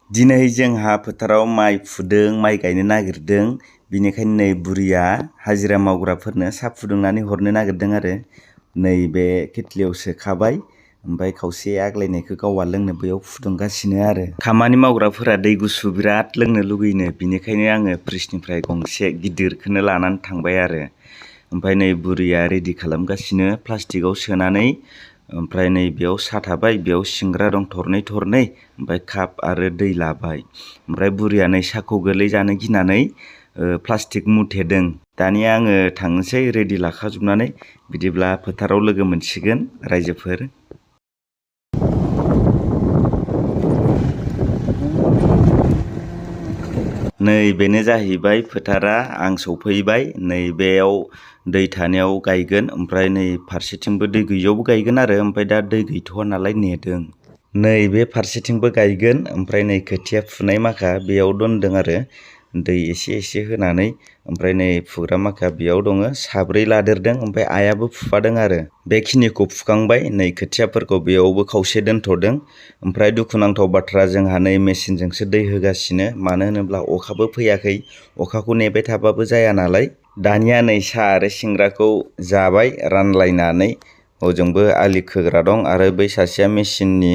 दिनै जोंहा फोथाराव माइ फुदों, माइ गायनो नागिरदों। बिनिखायनो नै बुरिया हाजिरा मावग्राफोरनो साहा फुदुंनानै हरनो नागिरदों आरो। नै बे केटलियाव सोखाबाय, ओमफ्राय खावसे आग्लायनायखौ गावहा लोंनो बैयाव फुदुंगासिनो आरो। खामानि मावग्राफोरा दै गुसु बिराद लोंनो लुगैनो, बिनिखायनो आङो फ्रिजनिफ्राय गंसे गिदिरखौनो लानानै थांबाय आरो। ओमफ्राय नै बुरिया रेडि खालामगासिनो प्लास्टिकआव सोनानै। ओमफ्राय नै बेयाव साहा थाबाय, बेयाव सिंग्रा दं थरनै थरनै, ओमफ्राय काप आरो दै लाबाय। ओमफ्राय बुरिया नै साहाखौ गोलै जानो गिनानै प्लास्टिक मुथेदों। दानिया आङो थांनोसै रेडि लाखाजोबनानै। बिदिब्ला फोथाराव लोगो मोनसिगोन रायजोफोर। नै बेनो जाहैबाय फोथारा, आं सौफैबाय। नै बेयाव दै थानायाव गायगोन, ओमफ्राय नै फारसेथिंबो दै गैयियावबो गायगोन आरो। ओमफ्राय दा दै गैथ'वा नालाय नेदों। नै बे फारसेथिंबो गायगोन, ओमफ्राय नै खोथिया फुनाय माखा बेयाव दोनदों आरो दै एसे एसे होनानै। ओमफ्राय नै फुग्रा माखा बेयाव दङ, साब्रै लादेरदों, ओमफ्राय आइयाबो फुफादों आरो। बेखिनिखौ फुखांबाय, नै खोथियाफोरखौ बेयावबो खावसे दोनथ'दों। ओमफ्राय दुखुनांथाव बाथ्रा, जोंहा नै मेचिनजोंसो दै होगासिनो। मानो होनोब्ला अखाबो फैयाखै, अखाखौ नेबाय थाबाबो जाया नालाय। दानिया नै साहा आरो सिंग्राखौ जाबाय रानलायनानै। हजोंबो आलि खोग्रा दं आरो बै सासेया मेचिननि।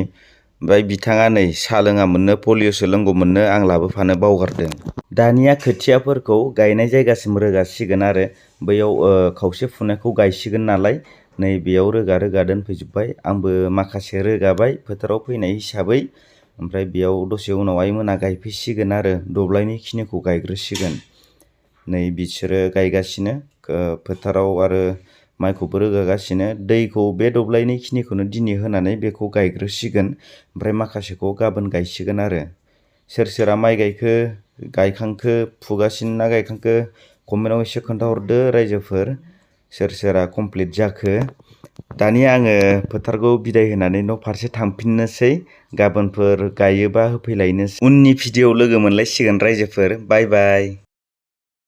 ओमफ्राय बिथाङा नै साहा लोङामोननो, पलिय'सो लोंगौमोननो, आं लाबोफानो बावगारदों। दानिया खोथियाफोरखौ गायनाय जायगासिम रोगासिगोन आरो। बैयाव खावसे फुनायखौ गायसिगोन नालाय, नै बेयाव रोगा रोगा दोनफैजोब्बाय। आंबो माखासे रोगाबाय फोथाराव फैनाय हिसाबै। ओमफ्राय बेयाव दसे उनाव आइमोना गायफैसिगोन आरो, दब्लायनै खिनिखौ गायग्रोसिगोन। नै बिसोरो गायगासिनो फोथाराव, आरो माइखौबो रोगागासिनो। दैखौ बे दब्लायनै खिनिखौनो दिनै होनानै बेखौ गायग्रोसिगोन, ओमफ्राय माखासेखौ गाबोन गायसिगोन आरो। सोर सोरा माइ गायखांखो, फुगासिनो ना गायखांखो कमेन्टआव एसे खोन्थाहरदो रायजोफोर। सोर सोरा कमप्लिट जाखो। दानिया आङो फोथारखौ बिदाय होनानै न' फारसे थांफिननोसै। गाबोनफोर गायोबा होफैलायनोसै। उननि भिडिअ'आव लोगो मोनलायसिगोन रायजोफोर। बाय बाय।